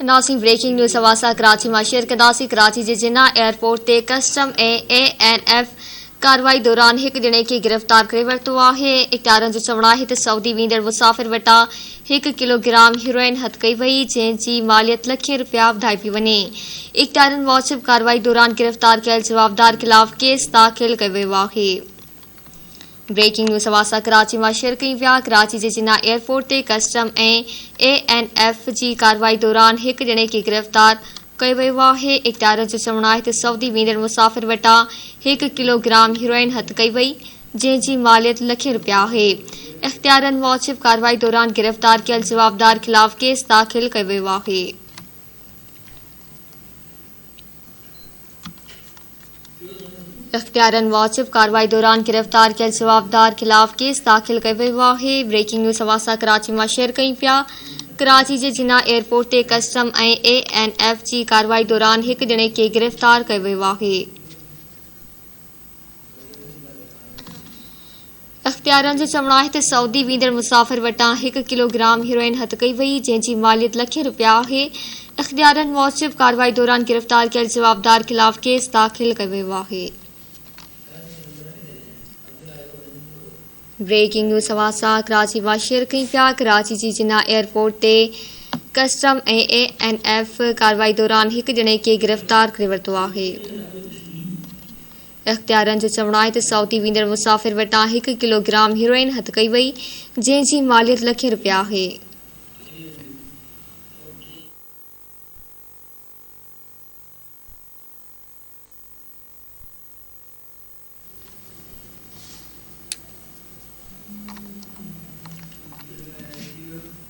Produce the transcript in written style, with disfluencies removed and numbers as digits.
ناظرين breaking news اوهان سان ڪراچي مان شيئر ڪنداسين ڪراچي جي جناح ايئرپورٽ تي ڪسٽم ۽ اي اين ايف ڪارروائي دوران هڪ ڄڻي کي گرفتار ڪري ورتو آهي اختيارين جو چوڻ آهي ته سعودي ويندڙ مسافر وٽان هڪ ڪلو گرام هيروئن هٿ ڪئي وئي جنهن جي ماليت لکين رپيا وڌائي پئي وڃي اختيارين موجب ڪارروائي دوران گرفتار ڪيل جوابدار خلاف ڪيس داخل ڪيو ويو آهي. بريڪنگ نيوز اوهان سان ڪراچي مان شيئر ڪيون پيا ڪراچي جي جناح ايئرپورٽ تي ڪسٽم ۽ اي اين ايف جي ڪارروائي دوران هڪ ڄڻي کي گرفتار ڪيو ويو آهي اختيارين جو چوڻ آهي ته سعودي ويندڙ مسافر وٽان هڪ ڪلو گرام هيروئن هٿ ڪئي وئي جنهن جي ماليت لکين رپيا آهي اختيارين موجب ڪارروائي دوران گرفتار ڪيل جوابدار خلاف ڪيس داخل ڪيو ويو آهي. اختيارين موجب ڪارروائي دوران گرفتار ڪيل جوابدار خلاف ڪيس داخل ڪيو ويو آهي. بريڪنگ نيوز اوهان سان ڪراچي مان شيئر ڪيون پيا. ڪراچي جي جناح ايئرپورٽ تي ڪسٽم ۽ اي اين ايف جي ڪارروائي دوران هڪ ڄڻي کي گرفتار ڪيو ويو آهي. اختيارين جو چوڻ آهي ته سعودي ويندڙ مسافر وٽان هڪ ڪلو گرام هيروئن هٿ ڪئي وئي، جنهن جي ماليت لکين رپيا آهي. اختيارين موجب ڪارروائي دوران گرفتار ڪيل جوابدار خلاف ڪيس داخل ڪيو ويو آهي. بريڪنگ نيوز اوهان سان ڪراچي مان شيئر ڪيون پيا ڪراچي جي جناح ايئرپورٽ تي ڪسٽم ۽ اي اين ايف ڪارروائي دوران هڪ ڄڻي کي گرفتار ڪري ورتو آهي. اختيارين جو چوڻ آهي ته سعودي ويندڙ مسافر وٽان هڪ ڪلو گرام هيروئن هٿ ڪئي وئي، جنهن جي ماليت لکين رپيا آهي.